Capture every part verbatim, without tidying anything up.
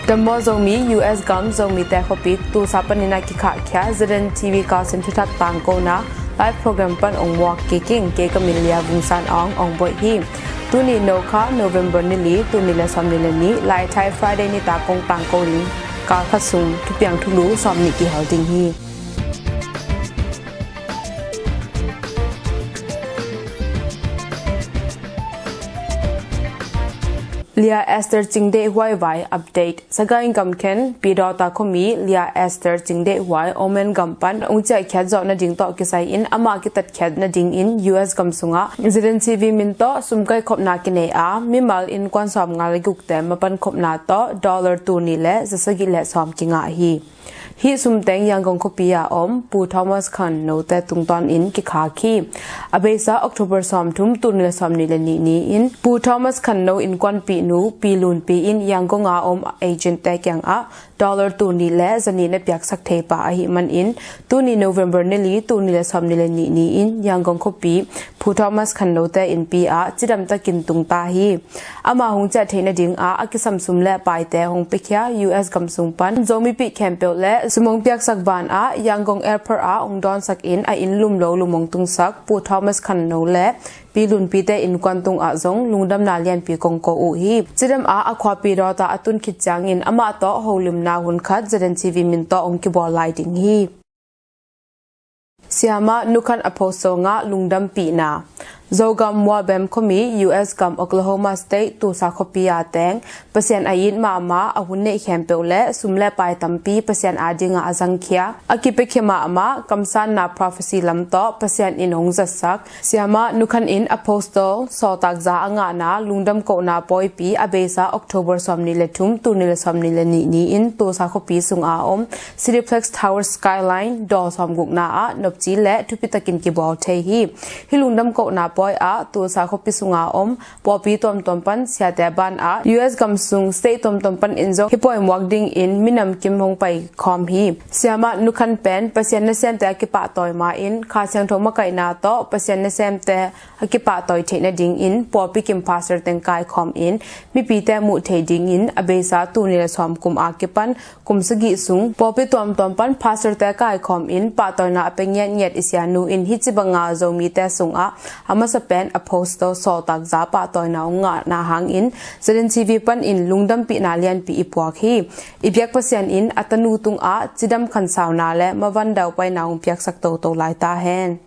Dam maw Zomi, U S gam Zomite khuapi Tulsa panin a kikhahkhia Z N T V kalsuan thuthak tangkona live program pan ong muak kik ing. Kei ka min Lia Vung San Aung ong buaih hi. Tuni no kha November ni li, tul nih le sawmnih le nih, Laithai Friday nitak kong tangko ding kal khat sung thupiang thulu sawmnih kihel ding hi. Lia Esther Cing deihhuai vai update. Sagaing gamkhen Pidawta khuami Lia Esther Cing deihhuai Oman gam pan ong ciahkhiat zawh nading tawh kisai in amah kitatkhiat nadingin U S gam sungah Z N T V min tawh sumkaihkhopna kinei a, mimal innkuan sawmnga le gukte mapankhopna tawh dollar tul nih le zasagih le sawm kingah hi. Hih sumteng Yangon khuapi a om Pu Thomas Khan Note tungtawn in kikhak hi. A beisa October sawmthum, tul nih le sawmnih le nih ni-in Pu Thomas Khan No innkuanpihnu Pi Lun Pi in Yangon a om agentte kiangah dollar tul nih le zanih na piaksak thei pah ahih manin, tuni November ni li, tul nih le sawmnih le nih ni-in Yangon khuapi Pu Thomas Khan Note innpi ah cidamtakin tungta hi. Ama hong ciah theih nading ah a kisam sum le paite hong piakhia U S gam sung pan Zomipih khempeuh le sum hong piaksak van ah Yangon Airport ah hong dawnsak in a inn lumlo lum hong tungsak Pu Thomas Khan No le Pi Lun Pite innkuan tungah zong lungdamna lianpi kong ko uh hi. Cidam ah a khua Pidawta a tun khit ciangin amah tawh holimna hun khat Z N T V min tawh hong kibawl lai ding hi. Siamah Nu Khan Apostle ngah lungdampihna. Zogam Muabem khuami U S gam Oklahoma State Tulsa khuapi a teng Pasian a it mahmah, a hun neih khempeuh le sum le pai tampi Pasian adingah a zangkhia, a kipiakhia mahmah kamsanna prophecy lam tawh Pasian in hong zatsak Siamah Nu Khan in Apostle sawltakza a ngahna lungdam kohna pawipi a beisa October sawmnih le thum, tul nih le sawmnih le nih ni-in Tulsa khuapi sunga om Cityplex Tower Skyline daw sawmgukna ah nopci le thupitakin kibawl thei hi. Hih lungdam kohna pawi ah Tulsa khuapi sunga om pawlpi tuamtuam pan siate ban ah U S gam sung state tuamtuam pan in zong hih pawi muak dingin minam kim hong pai khawm hi. Siamah Nu Khan pen Pasian nasemte a kipahtawi ma-in Kha Siangtho makaihna tawh Pasian nasemte a kipahtawi theih nadingin pawlpi kim pastor teng kaikhawm in mipite muh theih dingin a beisa tul nih le sawm kum a kipan kum sagih sung pawlpi tuamtuam pan pastorte kaikhawm in pahtawina a pia ngiatngiat i sianu in hih ci banga Zomite sungah a masa pen Apostle sawltakza pahtawina hong ngahna hangin Z N T V panin lungdampihna lianpi i puak hi. I biak Pasian in a tanu tungah cidam khansauna le mavan daupaina hong piaksak toto lai ta hen.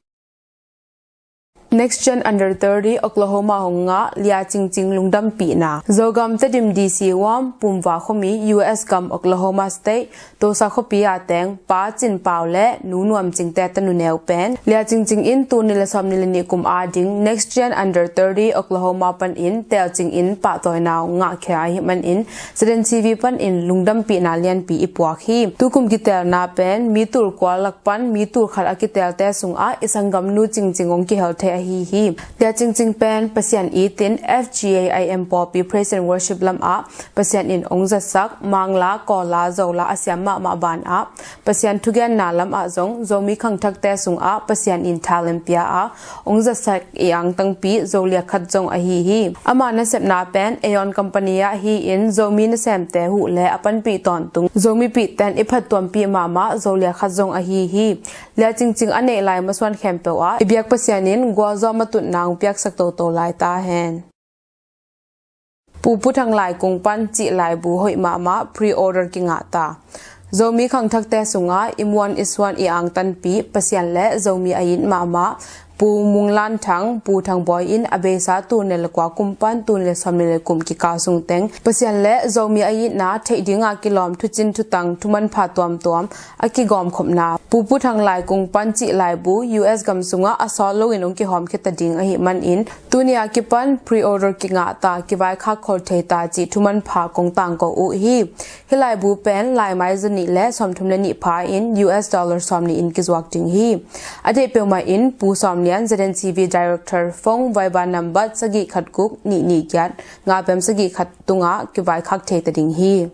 Next Gen Under thirty Oklahoma hong ngah Lia Cingcing lungdampihna. Zogam Tedim D C uam Pumva khuami U S gam Oklahoma State Tulsa khuapi a teng Pa Cin Pau le Nu Nuam Cingte tanu neu pen Lia Cingcing in tul nih le sawmnih le nih kum ading Next Gen Under thirty Oklahoma panin telcing in pahtawina hong ngahkhia ahih manin Z N T V panin lungdampihna lianpi i puak hi. Tukum kitelna pen mi tul kua lak pan mi tul khat a kitelte sungah i sanggamnu Cingcing hong kihel thei ahi hi. Lia Cingcing pen Pasian itin F G A I M pawlpi praise and worship lamah Pasian in hong zatsak Mangla, Kawlla, Zola a siam mahmah banah Pasian thugenna lamah zong Zomi khangthakte sungah Pasian in talent pia a hong zatsak i angtangpi Zolia khat zong ahi hi. Ama nasepna pen Aeon Company ah hi-in Zomi nasemte huh le a panpih tawntung Zomipihten i phattuampih mahmah Zolia khat zong ahi hi. Lia Cingcing a neih lai masuan khempeuh ah i biak Pasian in gualzawh matutna hong piaksak toto lai ta hen. Pu Pu Thang Lai Kung pan cih laibu hoih mahmah pre-order kingah ta. Zomi khangthakte sungah i muan i suan i angtanpi Pasian le Zomi a it mahmah Pu Mung Lan Thang, Pu Thang Bawi in a beisa tul nih le kua kum pan tul nih le sawmnih le kum kikal sungteng Pasian le Zomi a itna theih dingah kilawm thucin thutang thumanpha tuamtuam a kigawmkhopna Pu Pu Thang Lai Kung pan cih laibu U S gam sungah a sawt loin hong kihawmkhia ta ding ahih manin tuni a kipan pre-order kingah ta, kivaikhak khol thei ta cih thumanpha kong tangko uh hi. Hih laibu pen laimai zanih le sawmthum le nih pha in U S dollar sawmnih in kizuak ding hi. A deih peuhmah in Pu Sawm Lian, Z N T V Director, phone Viber nambat sagih khat guk nih nih giat nga pem sagih khat tungah kivaikhak thei ta ding hi.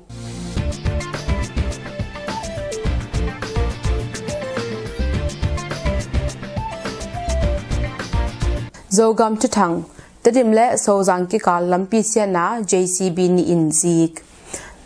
Zogam thuthang. Tedim le Sozang kikal lampi siatna J C B nih in zik.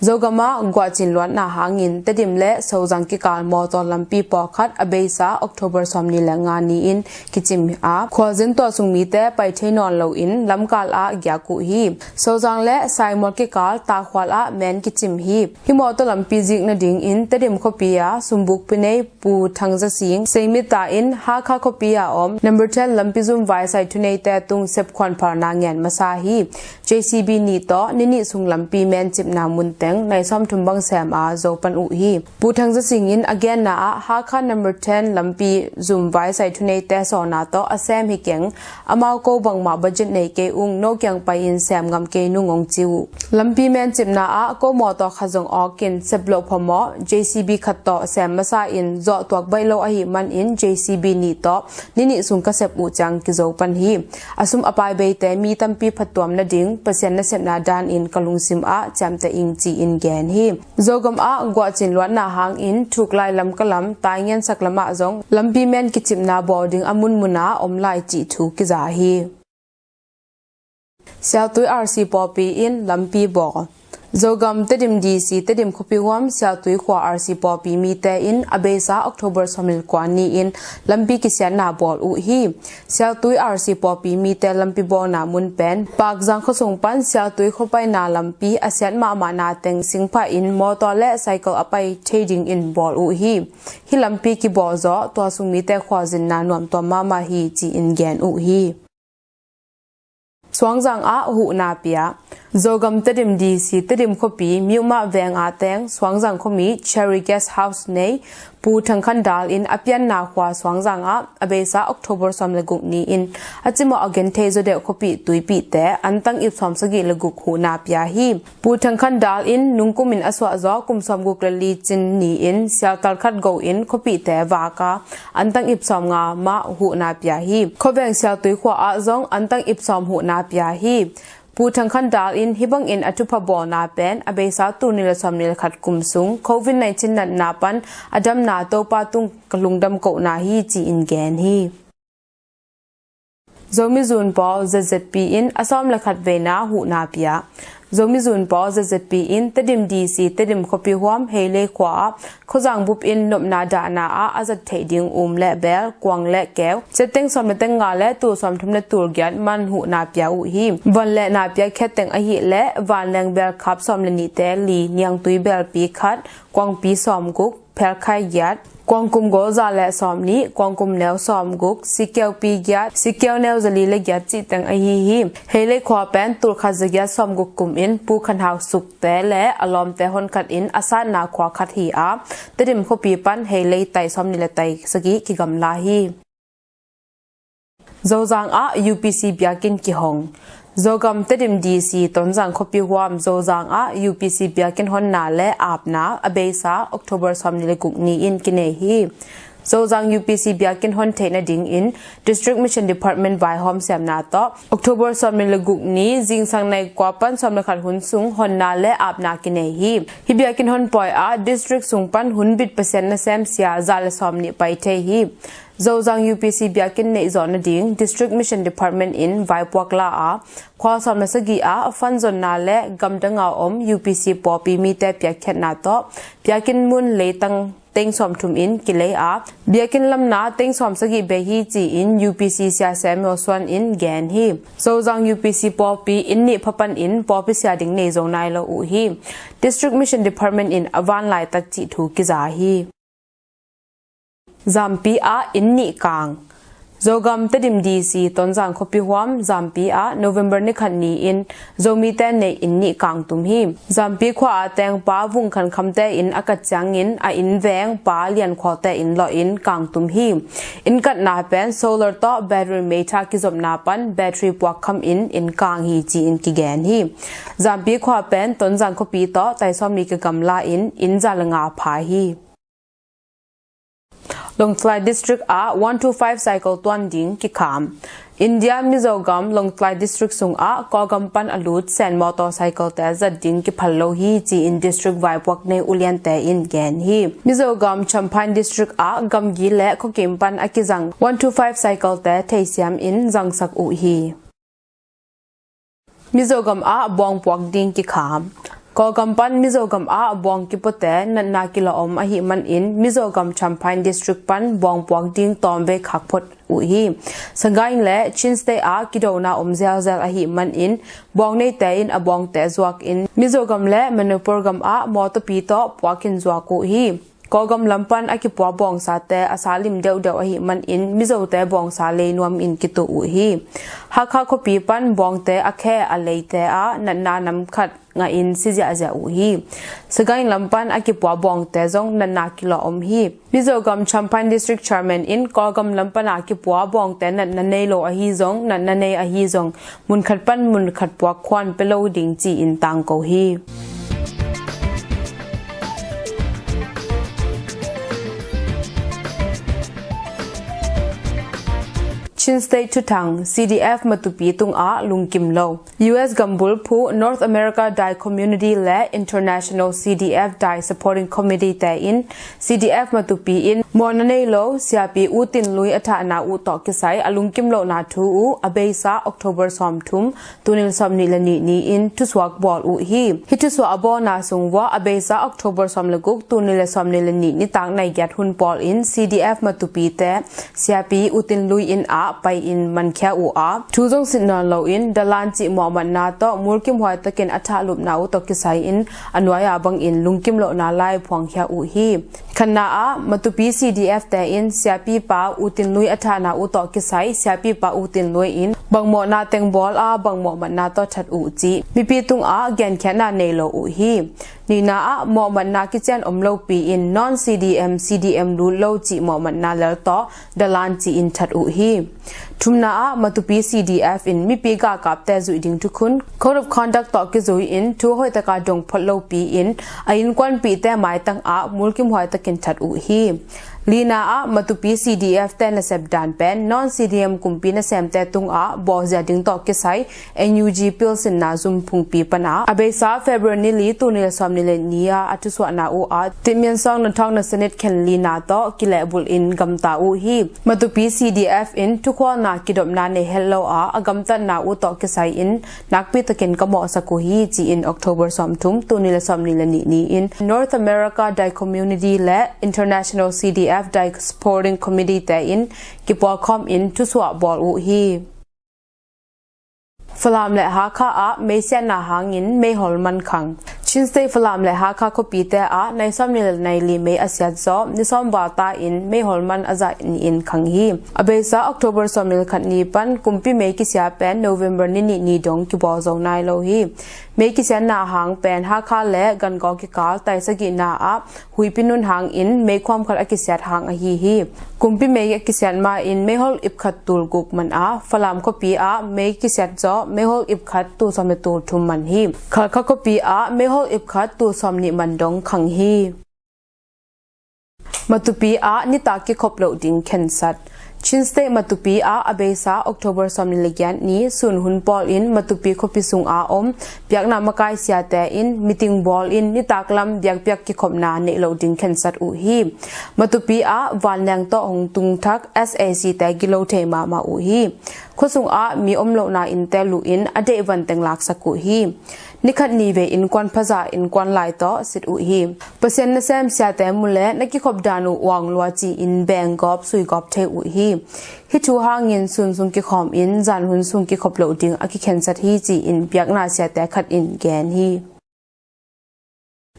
Zogam ah guahcin luatna hangin Tedim le Sozang kikal mawtaw lampi pawlkhat a beisa October sawmnih le nga ni-in kicim a, khualzin tualsung mite pai thei nawn loin lamkal ah giak uh hi. Sozang le Saimual kikal Takhual ah men kicim hi. Hih mawtaw lampi zik nadingin Tedim khuapi ah sumbukpi nei Pu Thang Za Sing seimita in Hakha khuapi a om number ten lampi zum vai sai thuneite tung sepkhuan phalna ngen masa hi. J C B nih tawh ni nih sung lampi mencipna munteng nai sawmthum bang sem a zo pan uh hi. Pu Thang Za Sing in a genna ah Hakha number ten lampi zum vai sai thuneite sawna tawh a sem hi keng, amau ko bangmah budget nei kei ung, no kiang pai-in sem ngam kei nung ong ci uh. Lampi mencipna ah ko mawtaw khat zong awkin sep loh phamawh J C B khat tawh sem masa in zawh tuak baih lo ahih manin J C B nih tawh ni nih sung ka sep uh ciang kizo pan hi. A sum a pai beite mi tampi phattuam nading Pasian nasepna danin ka lungsim ah ciamteh ing ci-in gen hi. Zogam ah guahcin luatna hangin thuklai Lamka lam Taingen sak lamah zong lampi men kicipna bawl ding a munmun ah om lai cih thu kiza hi. Sialtui R C pawlpi in lampi bawl. Zogam Tedim D C Tedim khuapi huam Sialtui khua R C pawlpi mite in a beisa October sawmnih le kua ni-in lampi kisiatna bawl uh hi. Sialtui R C pawlpi mite lampi bawlna mun pen Pakzang khuasung pan Sialtui khuapaina lampi a siat mahmahna teng singpha in mawtaw le cycle a pai thei dingin bawl uh hi. Hih lampi kibawl zawh tualsung mite khualzinna nuamtuam mahmah hi ci-in gen uh hi. Suangzang ah huhna pia. Zogam Tedim D C Tedim khuapi Miumah veng a teng Suangzang khuami Cherry Guest House nei Pu Thang Khan Dal in a pianna khua Suangzang ah a beisa October sawm le guk ni-in a cimawh a genthei zawdeuh khuapi tuipihte antang ip sawm sagih le guk huhna pia hi. Pu Thang Khan Dal in nungkum in a suahzawh kum sawm guk le li cin ni-in sialtal khat go in khuapihte vak a antang ip sawm nga mah huhna pia hi. Khuaveng Sialtui khua ah zong antang ip sawm huhna pia hi. Pu Thang Khan Dal in hih bangin a thupha bawlna pen a beisa tul nih le sawmnih le khat kum sung Covid nineteen natna pan a damna Topa tung ka lungdam kohna hi ci-in gen hi. Zomi Zun Pawl Z Z P in a sawm le khat veina huhna pia. Zomi Zun Pawl Z Z P in Tedim D C Tedim khuapi huam Heilei khua ah khuazang bup in nopna dahna ah a zat theih ding um le bel, kuang le keu, ciatteng sawm le teng nga le tul sawmthum le tul giat man huhna pia uh hi. Van le na piakkhiat teng ahih le vanleng belkhap sawm le nihte li, niangtui belpi khat, kuangpi sawm guk, phelkhai giat, kuangkum gol za le sawm nih, kuangkum neu sawm guk, sikeupi giat, sikeu neu za li le giat cih teng ahi hi. Heilei khua pen tul khat za giat sawm guk kum in Pu Khan Hau Sukte le a lawmte honkhat in a satna khua khat hi a, Tedim khuapi pan Heilei tai sawm nih le tai sagih kigamla hi. Zozang ah U P C biakinn kihong. Zogam Tedim D C Tonzang khuapi huam Zozang ah U P C biakinn honna le apna a beisa October sawm nih le guk ni-in kinei hi. Zozang U P C biakinn hon theih nadingin District Mission Department vaihawm siamna tawh October sawm nih le guk ni zingsang nai kua pan sawm le khat hun sung honna le apna kinei hi. Hih biakinn hon pawi ah district sung pan hun bit Pasian nasem sia za le sawm nih pai thei hi. Zozang U P C biakinn neih zawh nading District Mission Department in vaipuak la a, khua sawm le sagih ah fan zonna le gamdang a om U P C pawlpi mite piakkhiatna tawh biakinn mun leitang teng sawmthum in kilei a, biakinn lamna teng sawm sagih bei hi ci-in U P C sia Samuel Suan in gen hi. Zozang U P C pawlpi inn nih pha panin pawlpi sia ding nei zo nai lo uh hi. District Mission Department in a van laitak cih thu kiza hi. Zampi ah inn nih kang. Zogam Tedim D C Tonzang khuapi huam Zampi ah November ni khat ni-in Zomite neih inn nih kang tum hi. Zampi khua ah teng Pa Vung Khan Khamte in a kat ciangin a inn veng Pa Lian Khualte in lawh in kang tum hi. Inn katna pen solar tawh battery meitha kizopna pan battery puak kham in inn kang hi ci-in kigen hi. Zampi khua pen Tonzang khuapi tawh tai sawm nih kigamla in inn za le nga pha hi. Lawngtlai District ah one two five cycle tuan ding kikham. India Mizogam Lawngtlai District sungah Kawlgam pan a lut Sen motorcycle te zat ding kiphal lo hi ci-in district vaipuak nei uliante in gen hi. Mizogam Champhai District ah gamgi le khuakim pan a kizang one two five cycle te theisiam in zangsak uh hi. Mizogam ah bawngpuak ding kikham. Kawlgam pan Mizogam ah bawng kipuate natna kilawh om ahih manin Mizogam Champhai District pan bawng puak ding tawmvei khak phot uh hi. Sagaing le Chin State ah kidona om zelzel ahih manin bawng neite in a bawngte zuakin Mizogam le Manipur gam ah mawtawpi tawh puakin zuak uh hi. Kawlgam lam pan a kipua bawngsate a sa lim deuhdeuh ahih manin Mizote bawngsa lei nuamin kituh uh hi. Hakha khuapi pan bawngte a khe a leite ah natna nam khat ngahin si ziahziah uh hi. Sagaing lam pan a kipua bawngte zong natna kilawh om hi. Mizogam Champhai District Chairman in Kawlgam lam pana kipua bawngte natna nei lo ahi zong, natna nei ahi zong, munkhat pan munkhat puak khuan pia lo ding ci-in tangko hi. Chin State thuthang, C D F Matupi tungah lungkim lo. U S gambul phu North America Dai Community le International C D F Dai Supporting Committee te in C D F Matupi in mawhna nei lo siapi U Tin Lui a thahna uh tawh kisai a lungkim lohna thu uh a beisa October sawmthum, tul nih le sawmnih le nih ni-in thusuak bawl uh hi. Hih thusuak a bawlna sung uah a beisa October sawm le guk, tul nih le sawmnih le nih nitak nai giat hun pawlin C D F Matupite siapi U Tin Lui inn ah pai-in mankhia uh a, thu zong sit nawn loin dalan cih mawhmatna tawh mulkimhuai takin a thahlupna uh tawh kisai-in a nuai-a bangin lungkim lohna lai phuangkhia uh hi. Khatna ah Matupi C D F te in siapipa U Tin Lui a thahna uh tawh kisai siapipa U Tin Lui in bang mawhna teng bawl a bang mawhmatna tawh that uh cih mipi tungah genkhiatna nei lo uh hi. Nihna ah mawhmatna kician om lopi-in non C D M, C D M lut lo cih mawhmatna lel tawh dalan ci-in that uh hi. Thumna ah Matupi C D F in mipi galkapte zuih ding thukhun Code of Conduct tawh kizui-in thu hoihtaka dong phot lopi-in a innkuanpihte maitang ah mulkimhuai takin that uh hi. Lina ah Matupi C D F te nasep dan pen non C D M kumpi nasemte tungah bawlzia ding tawh kisai N U G pilsinna zum phungpi pana a beisa February ni li, tul nih le sawmnih le nih a a thusuahna uh ah Timian Sawng na thawng na sanit khen lina tawh kilehbulh in gamta uh hi. Matupi C D F in thukhualna kidopna nei het lo a a gamtatna uh tawh kisai-in nakpi takin ka mawhsak uh hi ci-in October sawmthum, tul nih le sawmnih le nih ni-in North America Dai Community le International C D F Dai Supporting Committee te in kipawlkhawm in thusuah bawl uh hi. Falam le Hakha ah meisiatna hangin meihol man khang. Chin State Falam le Hakha khuapite ah nai sawmnih le nai li mei a siat zawh ni sawm val ta-in meihol man a zah ni-in khang hi. A beisa October sawmnih le khat ni pan kumpi mei kisia pen November ni nih ni dong kibawl zo nai lo hi. Mei kisiatna hang pen Hakha le Gangaw kikal tai sagihna ah huipi nun hangin meikhuam khat a kisiat hang ahi hi. Kumpi mei a kisiat ma-in meihol ip khat tul guk man a, Falam khuapi ah mei kisiat zawh meihol ip khat tul sawm le tul thum man hi. Khalkha khuapi ah meihol ip khat tul sawmnih man dong khang hi. Matupi ah nitak kikhop loh ding khensat. Chin State Matupi ah a beisa October sawmnih le giat ni sun hun pawlin Matupi khuapi sungah om biakna makai siate in meeting bawlin nitak lam biakpiak kikhopna neih loh ding khensat uh hi. Matupi ah vanleng tawh hong tungthak S A C te gilo thei mahmah uh hi. Khuasungah mi om lohna innte luhin a deih van teng laksak uh hi. Nikhat ni vei innkuan phaza innkuan lai tawh sit uh hi. Pasian nasem siate mu le na kikhop dan uh uang lua ci-in beng gawp sui gawp thei uh hi. Hih thu hangin sun sung kikhawm in zan hun sung kikhop loh ding a kikhensat hi ci-in biakna siate khat in gen hi.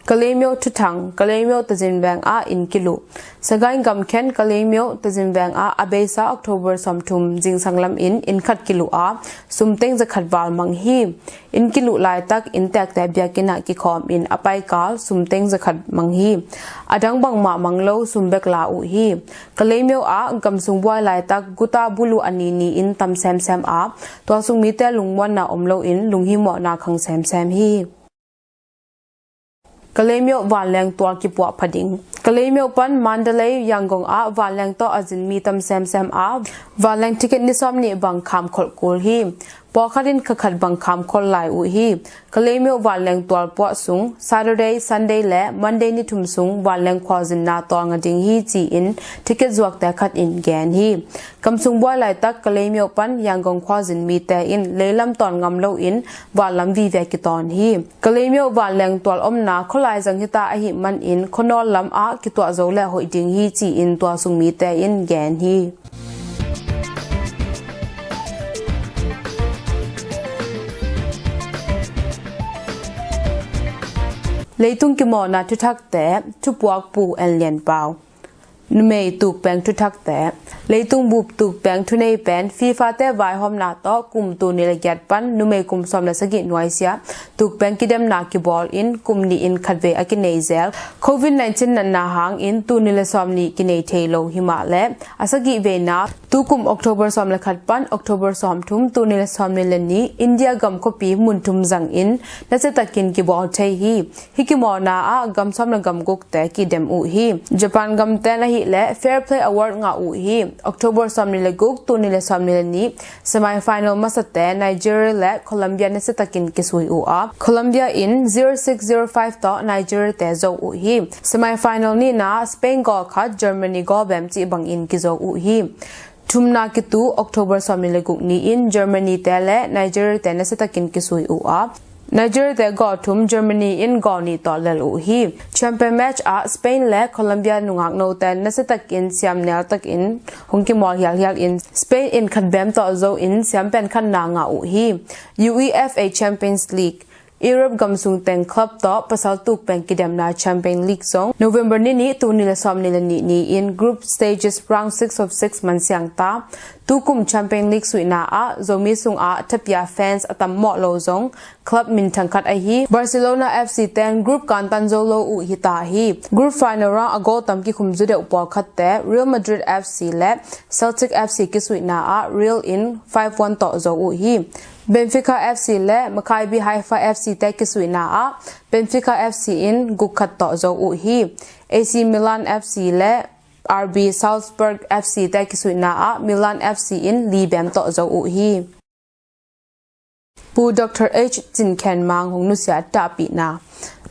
Kalaymyo thuthang, Kalaymyo Tazin veng ah inn kiluh. Sagaing gamkhen Kalaymyo Tazin veng ah a beisa October sawmthum zingsang lamin inn khat kiluh a sumteng zakhat val mang hi. Inn kiluh laitak innteekte biakinn ah kikhawm in a paikal sumteng zakhat mang hi. A dang bangmah mang lo sum bek la uh hi. Kalaymyo ah gamsung buai laitak guta bulu a ni ni-in tam semsem a, tua sung mite lungmuanna om loin lunghimawhna khang semsem hi. Kalaymyo vanleng tual kipuah pha ding. Kalaymyo pan Mandalay, Yangon ah vanleng tawh a zin mi tam semsem a, vanleng ticket ni sawmnih bang kham kholh kul hi. Pawlkhat in kha khat bang kham khol lai uh hi. Kalaymyo vanleng tual puah sung Saturday, Sunday le Monday ni thum sung vanleng khualzinna tawlnga ding hi ci-in ticket zuakte khat in gen hi. Gamsung buai laitak Kalaymyo pan Yangon khualzin mite in leilam tawn ngam loin vanlam vive kitawn hi. Kalaymyo vanleng tual omna khualai zang hita ahih manin khuanawl lam ah kituah zo le hoih ding hi ci-in tualsung mite in gen hi. Leitung kimawhna thuthakte, thupuak Pu En Lian Pau. Numei tukpeng thuthakte. Leitung bup tukpeng thunei pen FIFA te vaihawmna tawh kum tul nih le giat pan numei kum sawm le sagih nuaisiah tukpeng kidemna kibawl in kum nih in khatvei a kinei zel. Covid nineteen natna hangin tul nih le sawm nih kinei thei lo hi mah le a sagih veina tukum October sawm le khat pan October sawm thum tul nih le sawm nih le nih India gam khuapi mun thum zangin nasia takin kibawl thei hi. Hih kimawhna ah gam sawm le gam gukte kidem uh hi. Japan gamte na hih leh Fair Play Award ngah uh hi. October sawm nih le guk tul nih le sawm nih le nih semi final masate Nigeria le Colombia nasia takin kisui uh a, Colombia in zero six zero five tawh Nigeria te zo uh hi. Semi final nihna Spain goal khat, Germany goal bem cih bangin kizo uh hi. Thumna kitu October sawm nih le guk ni-in Germany te le Nigeria te nasia takin kisui uh a, Nigeria te goal thum, Germany in goal nih tawh lel uh hi. Champion match ah Spain le Colombia nungak note nasia takin siam nial takin hong kimawl hialhial in Spain in khat bem tawh zo in siam pen khatna ngah uh hi. UEFA Champions League, Europe gamsung teng club tawh pasal tukpeng kidemna Champion League zong November ni nih tul nih le sawm nih le nih ni-in group stages round six of six mansiang ta. Tukum Champion League suihna ah Zomi sungah thapia fans a tam mawh lo zong club minthang khat ahi Barcelona F C ten group kantan zo lo uh hi ta hi. Group final round a goal tam kikhum zu deuh pawlkhatte Real Madrid F C le Celtic F C kisuihna ah Real in five one tawh zo uh hi. Benfica F C le Maccabi Haifa F C te kisuihna ah Benfica F C in guk khat tawh zo uh hi. A C Milan F C le R B Salzburg F C te kisuihna ah Milan F C in li bem tawh zo uh hi. Pu Doctor H Cin Khen Mang hong nusiat dahpihna.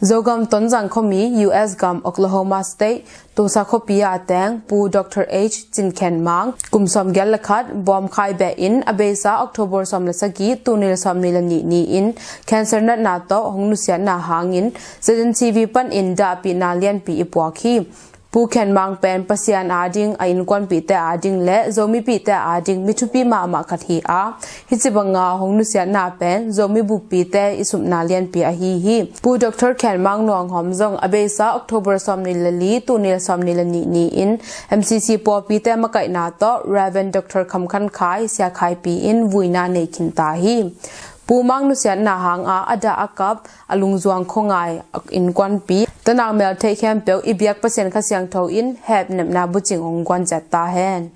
Zogam Tonzang khuami U S gam Oklahoma State Tulsa khuapi ah teng Pu Doctor H Cin Khen Mang kum sawm giat le khat bawm khai beh in a beisa October sawm le sagih tul nih le sawm nih le nih ni-in cancer natna tawh hong nusiatna hangin Z N T V panin dahpihna lianpi i puak hi. Pu Khen Mang pen Pasian ading, a innkuanpihte ading le Zomipihte ading mi thupi mahmah khat hi a, hih ci banga hong nusiatna pen Zomi buppite i supna lianpi ahi hi. Pu Doctor Khen Mang Nuang Hawm zong a beisa October sawm nih le li, tul nih le sawm nih le nih ni-in M C C pawlpite makaihna tawh Reverend Doctor Kham Khan Khai, Sia Khaipi in vuina nei khin ta hi. Pu Mang nusiatna hanga a dah a kap a lungzuang khuangai a innkuanpi, tanau mel theih khempeuh i biak Pasian Kha Siangtho in hehpihna bucing hong guan ciat ta hen.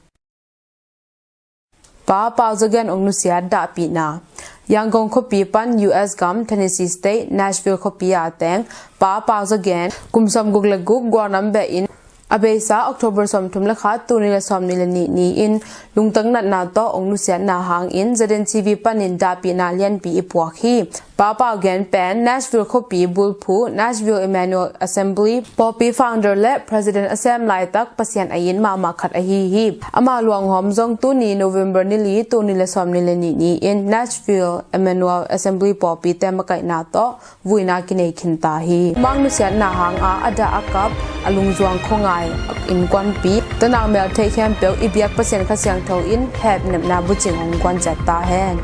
Pa Pau Za Gen hong nusiat dahpihna. Yangon khuapi pan U S gam Tennessee State Nashville khuapi ah teng Pa Pau Za Gen kum sawm guk le guk gualnam beh in a beisa October sawm thum le khat, tul nih le sawm nih le nih ni-in lungtang natna tawh hong nusiatna hangin Z N T V panin dahpihna lianpi i puak hi. Pa Pau Gen pen Nashville khuapi bulphuh Nashville Emmanuel Assembly pawlpi founder le president a sem laitak Pasian a it mahmah khat ahi hi. Ama luanghawm zong tuni November ni li, tul nih le sawm nih le nih ni-in Nashville Emmanuel Assembly pawlpite makaihna tawh vuina kinei khin ta hi. Mang nusiatna hanga a dah a kap a lungzuang khuangai a innkuanpi, tanau mel theih khempeuh i biak Pasian Kha Siangtho in hehpihna bucing hong guan ciat ta hen.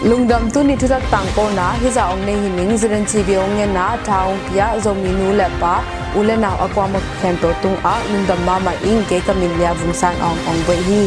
Lungdam. Tuni thutak tangkona hizah hong nei hi ning. Z N T V hong ngen a, tha hong pia Zomi nu le pa, u le nau a kuamah khempeuh tungah lungdam mahmah ing. Kei ka min Lia Vung San Aung Aung Baih hi.